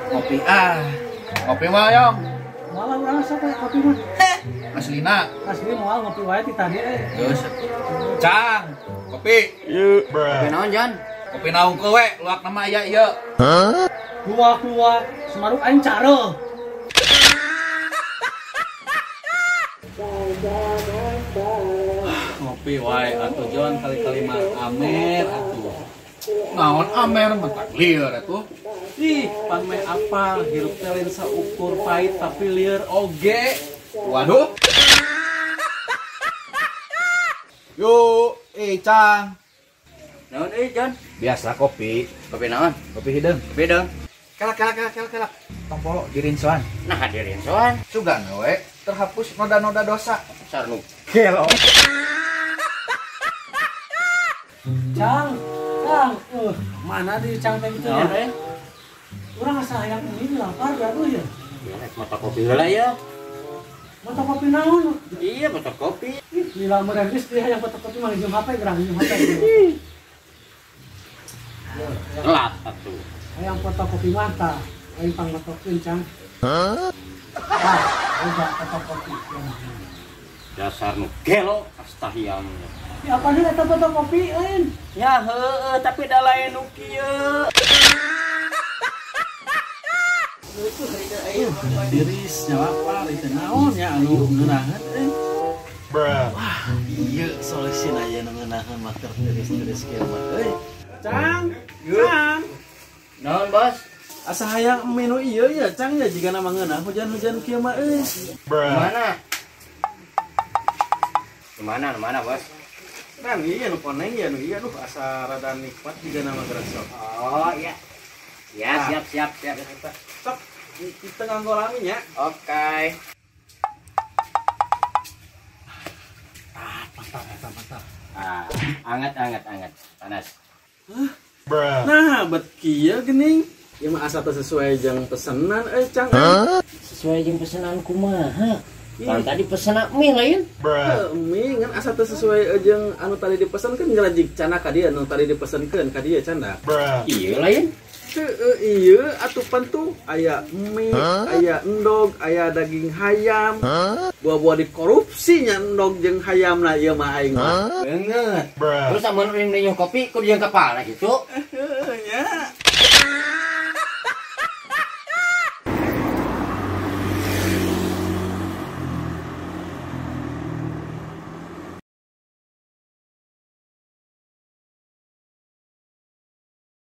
Ngopi ah. Ngopi mah yong. Moal urang sok kopi mah. Aslina. Asli moal ngopi wae ti tadi eh. Geus. Cang, kopi. Yuk. Kopi naon, Jon? Kopi naon kowe, luak nama aya ieu. Hah? Luak-luak semaruk aing care. Ngopi wae atuh Jon, kali-kali mah amer atuh. Naon amer mentak lieur atuh. Ih, pan meh apal hirup teh lain saukur pahit tapi lieur oge. Waduh. Yuk, Cang. Naon euy, Jon? Biasa kopi. Kopi naon? Kopi hideung. Kopi hideung. Kelak kelak kelak kelak kelak. Tong polo dirinsoan. Nah, dirinsoan. Sugan we terhapus noda-noda dosa. Sarnu. Gelo. Cang, Cang, mana di Cang teh gitu ya? Urang asa hayang mie lapar gaduh ya. Ya rek mata kopi heula ya. Mata kopi naon? Iya, mata kopi. Ih, lila meureun geus dia hayang mata kopi mah jeung HP gerang jeung HP. Telat atuh. Hayang fotokopi mata, aing pangmatokeun Cang. Hah? Ah, udah fotokopi. Dasar nu gelo astahiam. Ya apa sih eta fotokopi euy? Ya heueuh, tapi da lain nu kieu. Tiris nyalapar itu naon ya anu ngeunaheun euy. Wah, ieu solusina aya nu ngeunaheun mah keur tiris-tiris kieu mah euy. Cang, Cang. Naon, Bos? Asa hayang menu ieu ya, Cang ya jigana mah ngeunah hujan-hujan kieu mah euy. Mana? Mana, mana, Bos? Kan iya nu koneng ya nu ieu aduh asa rada nikmat jigana mah geura sok. Oh, iya. Ya, siap, siap, siap. Sok, kita nganggo lami nya. Oke. Ah, mantap, mantap, mantap. Ah, anget, anget, anget. Panas. Hah? Nah, bet kieu geuning. Ieu mah asa teu sesuai jeung pesenan euy, Cang. Hah? Sesuai jeung pesenan kumaha? Kan tadi pesenan mie lain. Heuh, mie ngan asa teu sesuai jeung anu tadi dipesankeun ngarajik cana ka dieu anu tadi dipesankeun ka dieu canda. Ieu lain. Heueuh ieu atuh pan tuh aya mie, aya endog, aya daging hayam. Buah-buah dikorupsi nya endog jeung hayamna ieu mah aing mah. Beungeut. Terus amun urang minum kopi kudu jeung kepala gitu.